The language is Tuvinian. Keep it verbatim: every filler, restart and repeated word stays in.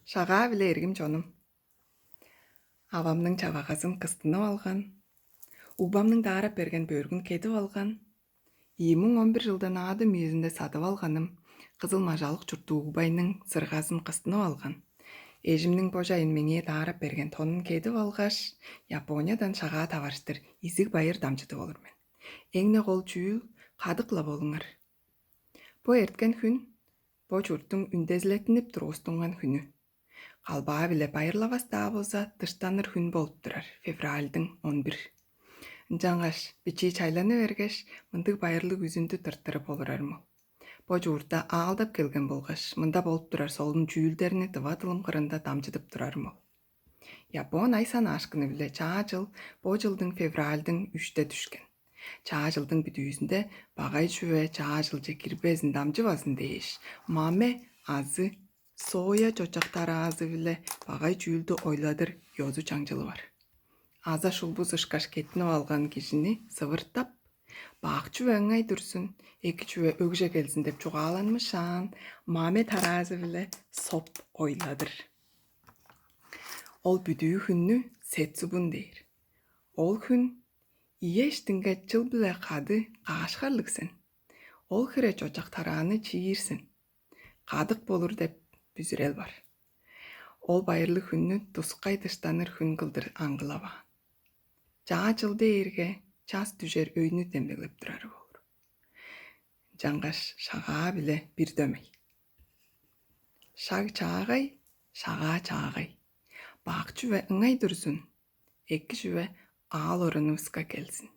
Шагаа-биле эргим чонум. Авамның чавагазын кыстынып алган, угбамның даарап берген бөргүн кедип алган, ийи муң он бир жылдан аады мүйүзүнде садып алганым, кызыл мажалык чурттуг угбайның сыргазын кыстынып алган, эжимниң бо чайын меңээ даарап берген тонун кедип алгаш, Япониядан шагаа таварыштыр изиг байыр дамчыдып олур мен. Эң-не кол чүүл, кадык-ла болуңар. Бо эрткен хүн бо чурттуң үндезилеттинип тургустунган хүнү. Калбаа-биле байырлавас-даа болза, дыштаныр хүн болуп турар, февральдың он бир. Ынчангаш бичии чайланы бергеш, мындыг байырлыг үзүндү тырттырып олурарым ол. Бо чуурда аалдап келген болгаш, мында болуп турар солун чүүлдерни дыва дылым кырында дамчыдып турарым ол. Япон ай санаашкыны-биле чаа чыл бо чылдың февральдың үште дүшкен. Чаа чылдың бүдүүзүнде багай чүве чаа чылче кирбезин, дамчывазын дээш, маме азы соя чочак тараазы-биле багай чүүлдү ойладыр ёзу-чаңчылы бар. Аза шулбус ышкаш кеттинип алган кижини сывыртап, бак чүве ыңай турзун, эки чүве өгже келзин деп чугааланмышаан, маме тараазы-биле соп ойладыр. Ол бүдүү хүннү сет субун дээр. Ол хүн иештинге чыл-биле кады каашкарлыг сен. Ол хире чочак тарааны чиир сен. Кадык болур деп бүзүрел бар. Ол байырлыг хүннү тускай дыштаныр хүн кылдыр аңгылаваан. Чаа чыл дээрге час дүжер өйнү демдеглеп турары болур. Ынчангаш шагаа-биле бир дөмей. Шаг чаагай, шагаа чаагай. Бак чүве ыңай турзун, эки чүве аал оранывыска келзин.